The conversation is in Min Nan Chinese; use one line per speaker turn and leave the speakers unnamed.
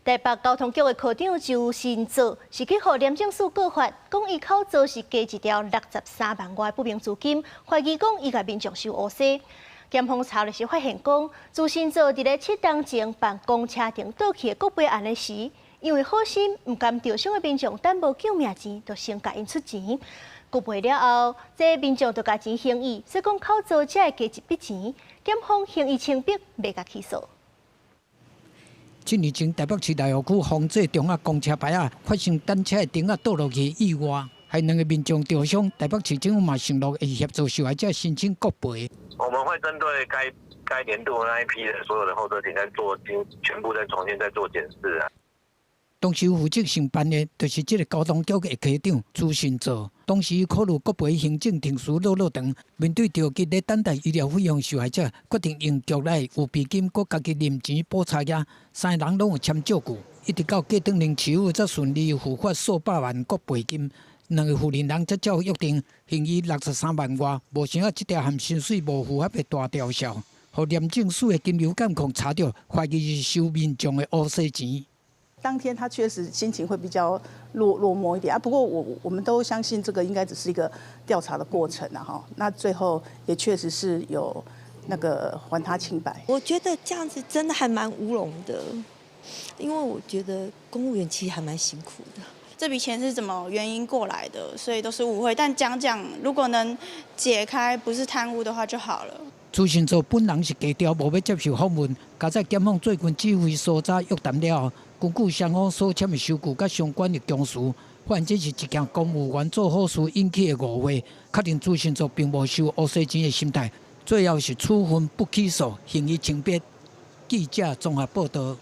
台北交通局的科長周新造是去予廉政署告發，講伊口座是加一條63萬外不明資金，懷疑講伊共民眾收烏紗。檢方查了時發現講，周新造佇咧7冬前辦公車頂倒去的國賠案的時，因為好心毋甘著傷的民眾等無救命錢，就先共𪜶出錢。國賠了後，這民眾就共錢還伊，所以講口座才會加一筆錢。檢方還伊清白，袂共起訴。
7年前，台北市內湖區豐濟中仔公車牌仔發生單車的燈仔倒落去意外，害兩個民眾著傷。台北市政府嘛承諾會協助受害者申請國賠。
我們會針對該年度那一批的所有的候車亭在做，全部再重新再做檢視啊。
當時負責承辦的，就是這個交通局的科長朱新造。當時考慮國賠行政程序落落長，面對著急咧等待醫療費用受害者，決定用局內預備金，閣家己零錢補差額，三個人攏有簽借據，一直到過轉年市府才順利付發數百萬國賠金。兩个負責人才照約定還伊63萬外，無想到這條和薪水無符合的大條數，予廉政署的金流監控查著，懷疑是收民眾的烏紗錢。
當天他確實心情會比較落寞一點啊，不過我們都相信這個應該只是一個調查的過程啦，哈。那最後也確實是有那個還他清白。
我覺得這樣子真的還蠻烏龍的，因為我覺得公務員其實還蠻辛苦的。
這筆錢是怎麼原因過來的，所以都是誤會。但講講，如果能解開不是貪污的話就好了。
朱新造本人是低調，無欲接受訪問。加在檢方最近指揮搜查約談了後，根據雙方所簽的收據佮相關的供詞，發現這是一件公務員做好事引起的誤會，確定朱新造並無收烏紗錢的心態，最後是處分不起訴，還伊清白。記者綜合報道。